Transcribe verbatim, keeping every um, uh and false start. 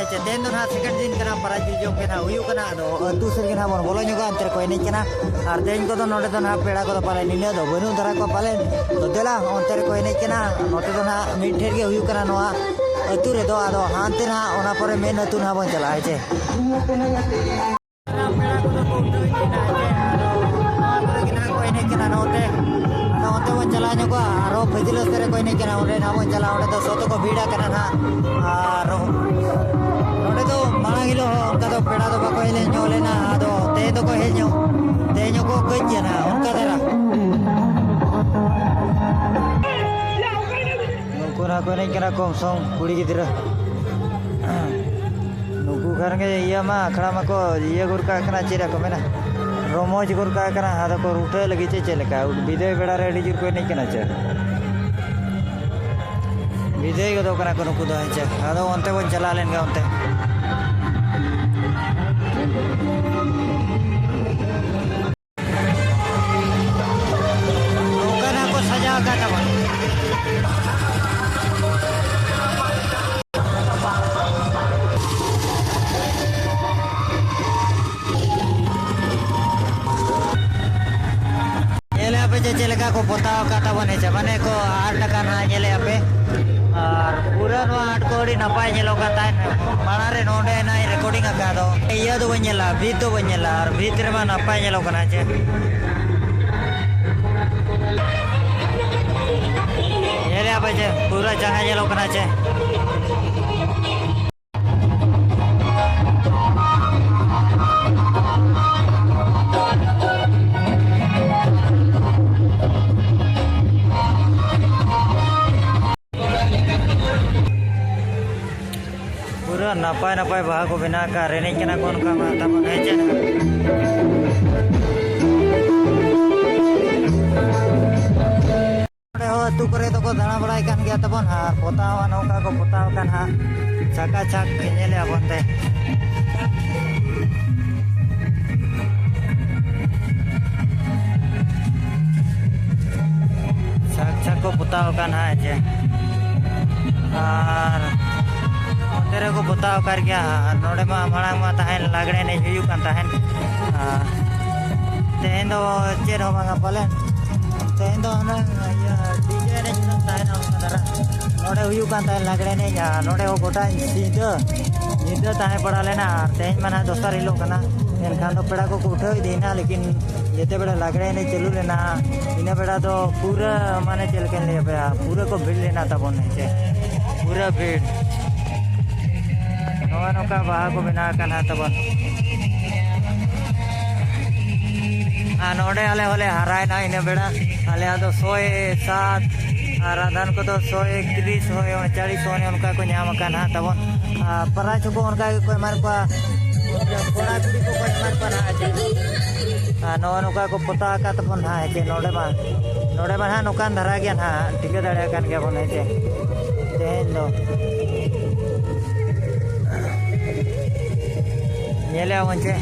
ᱟᱪᱪᱷᱟ, ᱛᱮᱦᱮᱧ ᱫᱚ ᱱᱟᱦᱟᱜ ᱥᱮᱠᱮᱱᱰ ᱫᱤᱱ ᱠᱟᱱᱟ, ᱯᱟᱨᱟ ᱡᱤᱞ ᱡᱚᱢ ᱜᱮ ᱱᱟᱦᱟᱜ ᱦᱩᱭᱩᱜ ᱠᱟᱱᱟ᱾ ᱟᱫᱚ ᱟᱹᱛᱩ ᱥᱮᱫ ᱜᱮ ᱱᱟᱦᱟᱜ ᱵᱚᱱ ᱵᱚᱞᱚ ᱧᱚᱜᱚᱜᱼᱟ, ᱚᱱᱛᱮ ᱨᱮᱠᱚ ᱮᱱᱮᱡ ᱠᱟᱱᱟ᱾ ᱟᱨ ᱛᱮᱦᱮᱧ ᱠᱚᱫᱚ ᱱᱚᱰᱮ ᱫᱚ ᱱᱟᱦᱟᱜ ᱯᱮᱲᱟ ᱠᱚᱫᱚ ᱯᱟᱞᱮ ᱱᱤᱱᱟᱹᱜ ᱫᱚ ᱵᱟᱹᱱᱩᱜ ᱫᱷᱟᱨᱟ ᱠᱚᱣᱟ ᱯᱟᱞᱮᱱ᱾ ᱛᱚ ᱫᱮᱞᱟ, ᱚᱱᱛᱮ ᱨᱮᱠᱚ ᱮᱱᱮᱡ ᱠᱟᱱᱟ᱾ ᱱᱚᱛᱮ ᱫᱚ ᱱᱟᱦᱟᱜ ᱢᱤᱫ ᱴᱷᱮᱱ ᱜᱮ ᱦᱩᱭᱩᱜ ᱠᱟᱱᱟ ᱱᱚᱣᱟ ᱟᱹᱛᱩ ᱨᱮᱫᱚ᱾ ᱟᱫᱚ ᱦᱟᱱᱛᱮ ᱱᱟᱦᱟᱜ ᱚᱱᱟ ᱯᱚᱨᱮ ᱢᱮᱱ ᱟᱹᱛᱩ ᱱᱟᱦᱟᱜ ᱵᱚᱱ ᱪᱟᱞᱟᱜᱼᱟ, ᱦᱮᱸ ᱪᱮ? ᱯᱮᱲᱟ ᱠᱚᱫᱚ ᱠᱚ ᱩᱴᱷᱟᱹᱣ ᱤᱫᱤᱭᱮᱱᱟ, ᱦᱮᱸ ᱪᱮ? ᱟᱫᱚ ᱱᱚᱣᱟ ᱠᱚᱨᱮ ᱜᱮ ᱱᱟᱦᱟᱜ ᱠᱚ ᱮᱱᱮᱡ ᱠᱟᱱᱟ ᱱᱚᱛᱮ᱾ ᱟᱫᱚ ᱚᱱᱛᱮ ᱵᱚᱱ ᱪᱟᱞᱟᱣ ᱧᱚᱜᱚᱜᱼᱟ, ᱟᱨᱦᱚᱸ ᱯᱷᱟᱹᱡᱤᱞᱟᱹ ᱥᱮᱫ ᱨᱮᱠᱚ ᱮᱱᱮᱡ ᱠᱟᱱᱟ, ᱚᱸᱰᱮ ᱱᱟᱦᱟᱜ ᱵᱚᱱ ᱪᱟᱞᱟᱜᱼᱟ᱾ ᱚᱸᱰᱮ ᱫᱚ ᱥᱚᱛᱚ ᱠᱚ ᱵᱷᱤᱲ ᱟᱠᱟᱱᱟ ᱱᱟᱦᱟᱜ᱾ ᱟᱨ ᱱᱚᱰᱮ ᱫᱚ ᱢᱟᱲᱟᱝ ᱦᱤᱞᱳᱜ ᱦᱚᱸ ᱚᱱᱠᱟ ᱫᱚ ᱯᱮᱲᱟ ᱫᱚ ᱵᱟᱠᱚ ᱦᱮᱡ ᱧᱚᱜ ᱞᱮᱱᱟ, ᱟᱫᱚ ᱛᱮᱦᱮᱧ ᱫᱚᱠᱚ ᱦᱮᱡ ᱧᱚᱜ, ᱛᱮᱦᱮᱧ ᱦᱚᱸᱠᱚ ᱠᱟᱹᱡ ᱜᱮᱭᱟ ᱱᱟᱦᱟᱜ ᱚᱱᱠᱟ ᱫᱷᱟᱨᱟ᱾ ᱱᱩᱠᱩ ᱱᱟᱦᱟᱜ ᱠᱚ ᱮᱱᱮᱡ ᱠᱟᱱᱟ ᱠᱚᱢ ᱥᱚᱢ ᱠᱩᱲᱤ ᱜᱤᱫᱽᱨᱟᱹ᱾ ᱱᱩᱠᱩ ᱠᱷᱟᱱ ᱜᱮ ᱤᱭᱟᱹ ᱢᱟ, ᱟᱠᱷᱲᱟ ᱢᱟᱠᱚ ᱤᱭᱟᱹ ᱜᱚᱫ ᱠᱟᱜ ᱠᱟᱱᱟ, ᱪᱮᱫ ᱠᱚ ᱢᱮᱱᱟ, ᱨᱚᱢᱚᱡᱽ ᱜᱚᱫ ᱠᱟᱜ ᱠᱟᱱᱟ᱾ ᱟᱫᱚ ᱠᱚ ᱩᱴᱷᱟᱹᱜ ᱞᱟᱹᱜᱤᱫ ᱪᱮ ᱪᱮᱫ ᱞᱮᱠᱟ? ᱵᱤᱫᱟᱹᱭ ᱵᱮᱲᱟ ᱨᱮ ᱟᱹᱰᱤ ᱡᱳᱨ ᱠᱚ ᱮᱱᱮᱡ ᱠᱟᱱᱟ ᱪᱮ? ᱵᱤᱫᱟᱹᱭ ᱜᱚᱫᱚᱜ ᱠᱟᱱᱟ ᱠᱚ ᱱᱩᱠᱩ ᱫᱚ, ᱦᱮᱸ ᱪᱮ? ᱟᱫᱚ ᱚᱱᱛᱮ ᱵᱚᱱ ᱪᱟᱞᱟᱣ ᱞᱮᱱ ᱜᱮ ᱚᱱᱛᱮ᱾ ᱱᱚᱝᱠᱟᱱᱟᱜ ᱠᱚ ᱥᱟᱡᱟᱣ ᱟᱠᱟᱫ ᱛᱟᱵᱚᱱ᱾ ᱧᱮᱞᱮᱜᱼᱟ ᱯᱮ ᱡᱮ ᱪᱮᱫ ᱞᱮᱠᱟ ᱠᱚ ᱯᱚᱛᱟᱣ ᱟᱠᱟᱫ ᱛᱟᱵᱚᱱ, ᱦᱮᱸ ᱪᱮ? ᱢᱟᱱᱮ ᱠᱚ ᱟᱨᱴ ᱟᱠᱟᱱ ᱦᱟᱸᱜ, ᱧᱮᱞᱮᱜᱼᱟ ᱯᱮ᱾ ᱟᱨ ᱯᱩᱨᱟᱹ ᱱᱚᱣᱟ ᱟᱨᱴ ᱠᱚ ᱟᱹᱰᱤ ᱱᱟᱯᱟᱭ ᱧᱮᱞᱚᱜ ᱠᱟᱱ ᱛᱟᱦᱮᱸᱫ᱾ ᱢᱟᱲᱟᱝ ᱨᱮ ᱱᱚᱰᱮ ᱱᱟᱜ ᱤᱧ ᱨᱮᱠᱚᱨᱰᱤᱝ ᱟᱠᱟᱫ, ᱟᱫᱚ ᱤᱭᱟᱹ ᱫᱚ ᱵᱟᱹᱧ ᱧᱮᱞᱟ, ᱵᱷᱤᱛ ᱫᱚ ᱵᱟᱹᱧ ᱧᱮᱞᱟ᱾ ᱟᱨ ᱵᱷᱤᱛ ᱨᱮᱢᱟ ᱱᱟᱯᱟᱭ ᱧᱮᱞᱚᱜ ᱠᱟᱱᱟ ᱪᱮ᱾ ᱧᱮᱞᱮᱜᱼᱟ ᱯᱮ ᱪᱮ, ᱯᱩᱨᱟᱹ ᱪᱟᱸᱜᱟ ᱧᱮᱞᱚᱜ ᱠᱟᱱᱟ ᱪᱮ᱾ ᱯᱩᱨᱟᱹ ᱱᱟᱯᱟᱭ ᱱᱟᱯᱟᱭ ᱵᱟᱦᱟ ᱠᱚ ᱵᱮᱱᱟᱣ ᱟᱠᱟᱫ, ᱨᱮᱱᱮᱡ ᱠᱟᱱᱟ ᱠᱚ ᱚᱱᱠᱟ ᱢᱟ ᱛᱟᱵᱚᱱ, ᱦᱮᱸ ᱪᱮ? ᱱᱚᱰᱮ ᱦᱚᱸ ᱟᱹᱛᱩ ᱠᱚᱨᱮ ᱫᱚᱠᱚ ᱫᱟᱬᱟ ᱵᱟᱲᱟᱭ ᱠᱟᱱ ᱜᱮᱭᱟ ᱛᱟᱵᱚᱱ, ᱟᱨ ᱯᱚᱛᱟᱣ ᱦᱚᱸ ᱱᱚᱝᱠᱟ ᱠᱚ ᱯᱚᱛᱟᱣ ᱟᱠᱟᱱ ᱦᱟᱸᱜ, ᱪᱷᱟᱠᱟ ᱪᱷᱟᱠ ᱧᱮᱞᱮᱜᱼᱟ ᱵᱚᱱ ᱛᱮ᱾ ᱪᱷᱟᱠ ᱪᱷᱟᱠ ᱠᱚ ᱯᱚᱛᱟᱣ ᱟᱠᱟᱱ ᱦᱟᱸᱜ ᱡᱮ, ᱟᱨ ᱱᱚᱛᱮ ᱨᱮᱠᱚ ᱯᱚᱛᱟᱣ ᱟᱠᱟᱫ ᱜᱮᱭᱟ᱾ ᱟᱨ ᱱᱚᱰᱮ ᱢᱟ ᱢᱟᱲᱟᱝ ᱢᱟ ᱛᱟᱦᱮᱱ ᱞᱟᱜᱽᱲᱮ ᱮᱱᱮᱡ ᱦᱩᱭᱩᱜ ᱠᱟᱱ ᱛᱟᱦᱮᱱ᱾ ᱟᱨ ᱛᱮᱦᱮᱧ ᱫᱚ ᱪᱮᱫ ᱦᱚᱸ ᱵᱟᱝᱟ ᱯᱟᱞᱮᱱ᱾ ᱛᱮᱦᱮᱧ ᱫᱚ ᱦᱟᱱᱟ ᱤᱭᱟᱹ ᱰᱤᱡᱮ ᱮᱱᱮᱡ ᱦᱩᱭᱩᱜ ᱛᱟᱦᱮᱱᱟ ᱚᱱᱠᱟ ᱫᱷᱟᱨᱟ᱾ ᱱᱚᱰᱮ ᱦᱩᱭᱩᱜ ᱠᱟᱱ ᱛᱟᱦᱮᱱ ᱞᱟᱜᱽᱲᱮ ᱮᱱᱮᱡ, ᱟᱨ ᱱᱚᱰᱮ ᱦᱚᱸ ᱜᱚᱴᱟ ᱧᱤᱫᱟᱹ, ᱧᱤᱫᱟᱹ ᱛᱟᱦᱮᱸ ᱯᱟᱲᱟᱣ ᱞᱮᱱᱟ᱾ ᱟᱨ ᱛᱮᱦᱮᱧ ᱢᱟ ᱱᱟᱦᱟᱜ ᱫᱚᱥᱟᱨ ᱦᱤᱞᱳᱜ ᱠᱟᱱᱟ, ᱮᱱᱠᱷᱟᱱ ᱫᱚ ᱯᱮᱲᱟ ᱠᱚᱠᱚ ᱩᱴᱷᱟᱹᱣ ᱤᱫᱤᱭᱮᱱᱟ, ᱞᱮᱠᱤᱱ ᱡᱮᱛᱮ ᱵᱮᱲᱟ ᱞᱟᱜᱽᱲᱮ ᱮᱱᱮᱡ ᱪᱟᱹᱞᱩ ᱞᱮᱱᱟ, ᱤᱱᱟᱹ ᱵᱮᱲᱟ ᱫᱚ ᱯᱩᱨᱟᱹ, ᱢᱟᱱᱮ, ᱪᱮᱫ ᱞᱮᱠᱟᱧ ᱞᱟᱹᱭ ᱟᱯᱮᱭᱟ, ᱯᱩᱨᱟᱹ ᱠᱚ ᱵᱷᱤᱲ ᱞᱮᱱᱟ ᱛᱟᱵᱚᱱ, ᱦᱮᱸ ᱪᱮ? ᱯᱩᱨᱟᱹ ᱵᱷᱤᱲ᱾ ᱱᱚᱜᱼᱚᱭ ᱱᱚᱝᱠᱟ ᱵᱟᱦᱟ ᱠᱚ ᱵᱮᱱᱟᱣ ᱟᱠᱟᱱᱟ ᱛᱟᱵᱚᱱ᱾ ᱟᱨ ᱱᱚᱰᱮ ᱟᱞᱮ ᱦᱚᱸᱞᱮ ᱦᱟᱨᱟᱭᱮᱱᱟ ᱤᱱᱟᱹ ᱵᱮᱲᱟ᱾ ᱟᱞᱮᱭᱟᱜ ᱫᱚ ᱥᱚᱭ ᱥᱟᱛ, ᱟᱨ ᱟᱫᱷᱟᱱ ᱠᱚᱫᱚ ᱥᱚᱭ ᱮᱠᱛᱨᱤᱥ, ᱥᱚᱭ ᱩᱱᱪᱟᱲᱤᱥ, ᱚᱱᱮ ᱚᱱᱠᱟ ᱠᱚ ᱧᱟᱢ ᱟᱠᱟᱫ ᱱᱟᱦᱟᱜ ᱛᱟᱵᱚᱱ᱾ ᱟᱨ ᱯᱨᱟᱭᱤᱡᱽ ᱦᱚᱸᱠᱚ ᱚᱱᱠᱟ ᱜᱮᱠᱚ ᱮᱢᱟ ᱠᱚᱣᱟ, ᱠᱚᱲᱟ ᱠᱩᱲᱤ ᱠᱚᱠᱚ ᱮᱢᱟ ᱠᱚᱣᱟ ᱱᱟᱦᱟᱜ᱾ ᱟᱨ ᱱᱚᱜᱼᱚ ᱱᱚᱝᱠᱟ ᱠᱚ ᱯᱚᱛᱟᱣ ᱟᱠᱟᱫ ᱛᱟᱵᱚᱱ ᱱᱟᱦᱟᱜ, ᱦᱮᱸ ᱪᱮ? ᱱᱚᱰᱮ ᱢᱟ, ᱱᱚᱰᱮ ᱢᱟ ᱱᱟᱦᱟᱜ ᱱᱚᱝᱠᱟᱱ ᱫᱷᱟᱨᱟ ᱜᱮᱭᱟ ᱱᱟᱦᱟᱜ, ᱴᱷᱤᱠᱟᱹ ᱫᱟᱲᱮᱭᱟᱜ ᱠᱟᱱ ᱜᱮᱭᱟ ᱵᱚᱱ, ᱦᱮᱸ ᱪᱮ? ᱛᱮᱦᱮᱧ ᱫᱚ ᱧᱮᱞᱮᱜᱼᱟ ᱵᱚᱱ ᱪᱮ?